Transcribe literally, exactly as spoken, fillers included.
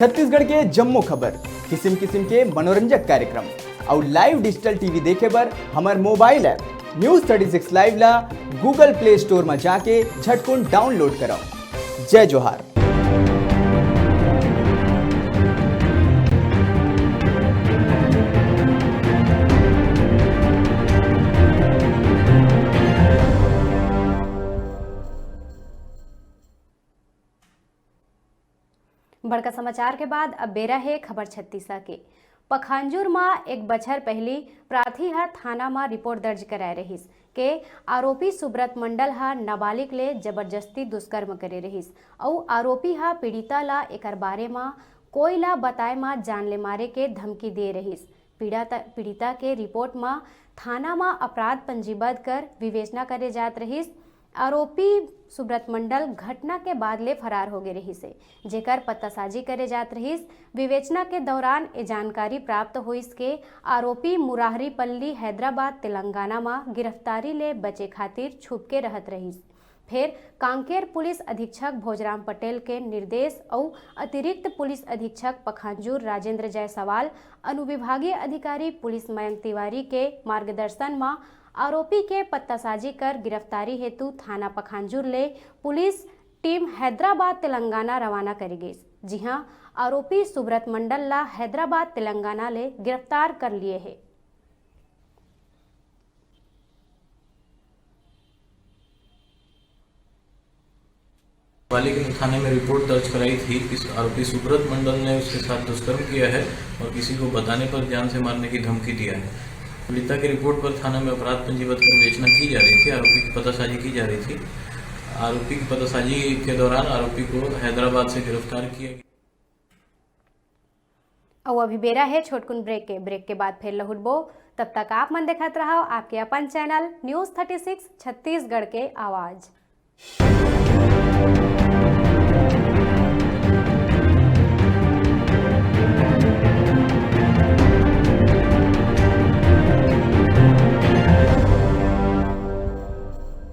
छत्तीसगढ़ के जम्मो खबर, किसिम किसिम के मनोरंजक कार्यक्रम अउ live digital T V देखे बर हमर mobile app News thirty six Live ला Google Play Store म जाके झटकुन download करव। जय जोहार। बड़का समाचार के बाद अब बेरा हे खबर छत्तीसा के। पखांजूर म एक बछर पहिली प्रार्थी ह थाना म रिपोर्ट दर्ज कराए रहिस के आरोपी सुब्रत मंडल ह नाबालिग ले जबरदस्ती दुष्कर्म करे रहिस अउ आरोपी ह पीड़िता ला एकर बारे म कोई ला बताए म जान ले मारे के धमकी दिए रहिस। पीड़िता, पीड़िता के रिपोर्ट म थाना म अपराध पंजीबद्ध कर विवेचना करे जात रहिस। आरोपी सुब्रत मंडल घटना के बाद ले फरार हो गे रहिस हे, जेकर पतासाजी करे जात रहिस। विवेचना के दौरान ए जानकारी प्राप्त होइस के आरोपी मुरारीपल्ली, हैदराबाद, तेलंगाना म गिरफ्तारी ले बचे खातिर छुप के रहत रहिस। फेर कांकेर पुलिस अधीक्षक भोजराम पटेल के निर्देश अउ अतिरिक्त पुलिस अधीक्षक पखांजूर राजेंद्र जायसवाल, अनुविभागीय अधिकारी पुलिस मयंक तिवारी के मार्गदर्शन म आरोपी के पत्तासाजी कर गिरफ्तारी हेतु थाना पखांजूर ले पुलिस टीम हैदराबाद, तेलंगाना रवाना करे गिस, जिहां आरोपी सुब्रत मंडल ला हैदराबाद, तेलंगाना ले गिरफ्तार कर लिए हे। नाबालिग ने थाने में रिपोर्ट दर्ज कराई थी कि आरोपी सुब्रत मंडल ने उसके साथ दुष्कर्म किया है और किसी को बताने पर जान से मारने की धमकी दिया है। पीड़िता की रिपोर्ट पर थाना में अपराध पंजीबद्ध कर विवेचना की जा रही थी, आरोपी की पतासाजी की जा रही थी। आरोपी की पतासाजी के दौरान आरोपी को हैदराबाद से गिरफ्तार किया गया। अउ अभी बेरा हे छोटकुन ब्रेक के। ब्रेक के बाद फेर लहुटबो। तब तक आप मन देखत रहव आपके अपन channel News thirty six Chhattisgarh के आवाज।